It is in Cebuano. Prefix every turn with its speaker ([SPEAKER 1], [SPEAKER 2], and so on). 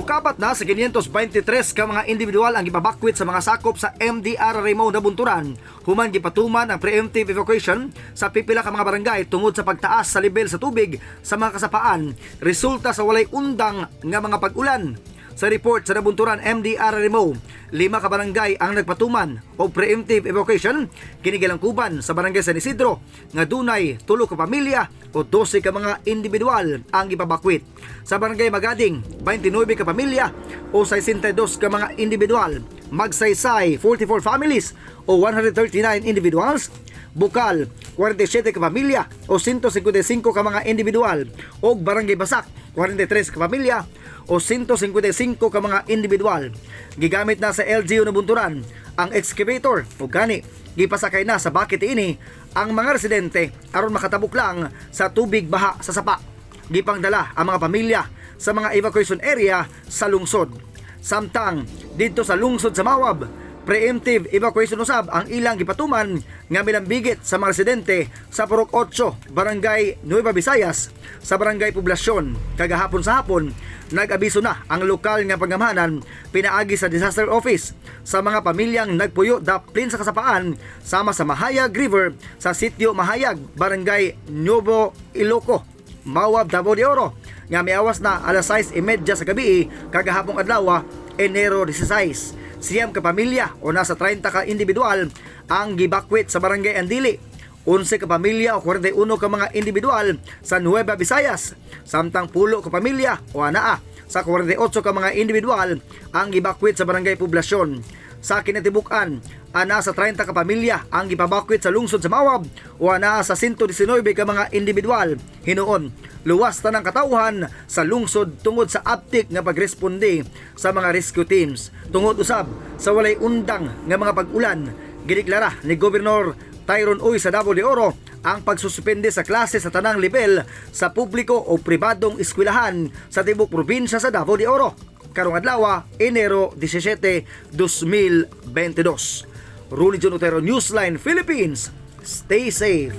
[SPEAKER 1] Mukabat na sa 523 ka mga individual ang gipabakwit sa mga sakop sa MDRRMO Nabunturan human gipatuman ang preemptive evacuation sa pipila ka mga barangay tungod sa pagtaas sa level sa tubig sa mga kasapaan resulta sa walay undang nga mga pag-ulan. Sa report sa Nabunturan MDRRMO, lima ka barangay ang nagpatuman og preemptive evacuation, kini gilangkuban sa Barangay San Isidro nga dunay 3 ka pamilya o 12 ka mga individual ang gipabakwit. Sa Barangay Magading, 29 ka pamilya o 62 ka mga individual. Magsaysay, 44 families o 139 individuals. Bukal, 47 ka pamilya o 155 ka mga individual, ug Barangay Basak, 43 ka pamilya o 155 ka mga individual. Gigamit na sa LGU Nabunturan ang excavator ug gani gipasakay na sa bucket ini ang mga residente aron makatabok lang sa tubig baha sa sapa. Gipangdala ang mga pamilya sa mga evacuation area sa lungsod. Samtang didto sa lungsod sa Mawab, preemptive evacuation usab ang ilang gipatuman nga milambigit sa mga residente sa Purok 8, Barangay Nueva Visayas, sa Barangay Poblasyon. Kagahapon sa hapon, nag-abiso na ang lokal nga panggamhanan pinaagi sa disaster office sa mga pamilyang nagpuyo daplin sa kasapaan sama sa Mahayag River sa Sitio Mahayag, Barangay Nuevo Iloco, Mawab, Davao de Oro nga miawas na alas 6:30 sa gabi kagahapong adlaw, Enero 16. 9 ka pamilya o nasa 30 ka individual ang gibakwit sa Barangay Andili. 11 ka pamilya o 41 ka mga individual sa Nueva Visayas. Samtang 10 ka pamilya o anaa sa 48 ka mga individual ang gibakwit sa Barangay Poblasyon. Sa kinatibuk-an, ana sa 30 ka pamilya ang gipabakwit sa lungsod sa Mawab o anaa sa 119 ka mga individual. Hinuon, luwas tanang katawhan sa lungsod tungod sa aptik nga pagresponde sa mga rescue teams. Tungod usab sa walay undang nga mga pag-ulan, gideklara ni Gobernador Tyron Uy sa Davao de Oro ang pagsuspende sa klase sa tanang level sa publiko o pribadong eskwelahan sa tibok probinsya sa Davao de Oro karong adlaw, Enero 17, 2022. Ruli John Otero, Newsline Philippines. Stay safe.